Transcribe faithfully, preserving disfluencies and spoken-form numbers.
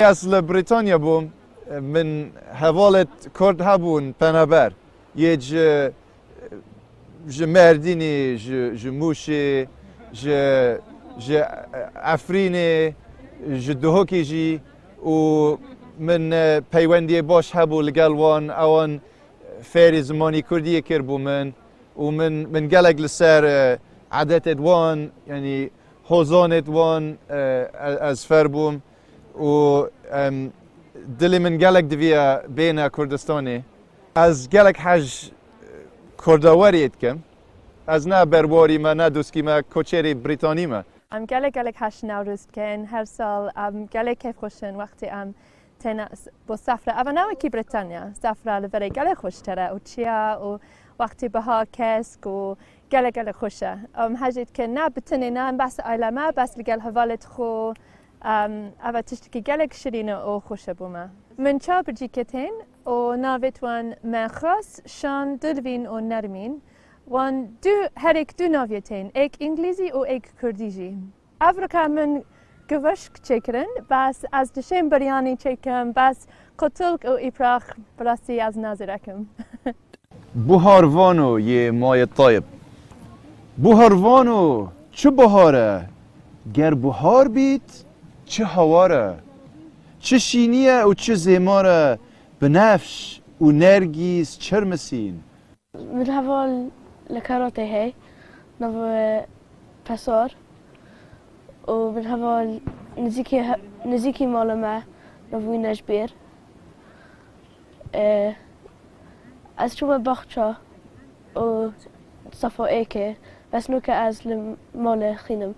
Ez li Brîtanya bûm, min hevalêt Kurd hebûn penaber. Yê ji, ji Mêrdînê, ji, ji Mûşê, ji, ji Efrînê, ji Duhokê jî û min, e, peywendiyê baş hebû li gel wan, ewan fêrî zimanî Kurdiyê kiribû min û min, min gelek li ser, e, edetêt wan, yanî hozanêt wan, e, e, ez fêr bûm û, em, dilê min gelek diviya bêne Kurdistanê. Ez gelek hej Kurdaweriyê dikim. Ez ne berwarî me, ne doskî me, koçerî Brîtanî me. Em gelek gelek hej Newroz dikin. Her sal em gelek keyfxweş in wextê em têne s-, bo sefre. Eva ne wekî Brîtanya. Sefre li verê gelek xweştir e û çiya û wextê biha kesk û gelek gelek xweş e. Em hejê dikin ne bi tenê ne, em behs aile me, behs li gel hevalêt xwe. Em, eva tiştekî gelek şirîn e û xweş e bo me. Min çar bircîkê tên û navêt wan Mexas, Şan, Dilvîn û Nermîn. Wan du, herêk du navê tên, êk îngilîzî û êk kurdî jî. Evrika min givişk çêkirin, bes ez dişêm biryanî çêkim, bes qutulk û îprax bi rastî ez nazîrekim. Buhar vano yê Mayê Tayib. Buhar vano çi buhar e? Ger buhar bît, çi hawar e? Çi şînî ye û çi zêmar e, binefş û nergîs çirmisîn. Min heval li Keratê hey, nav wê Pesar û min heval nizîkî he-, nizîkî mala me, nav wî Necbêr. E, ez çûme baxça û safa êkê, bes nuke ez li malê xînim.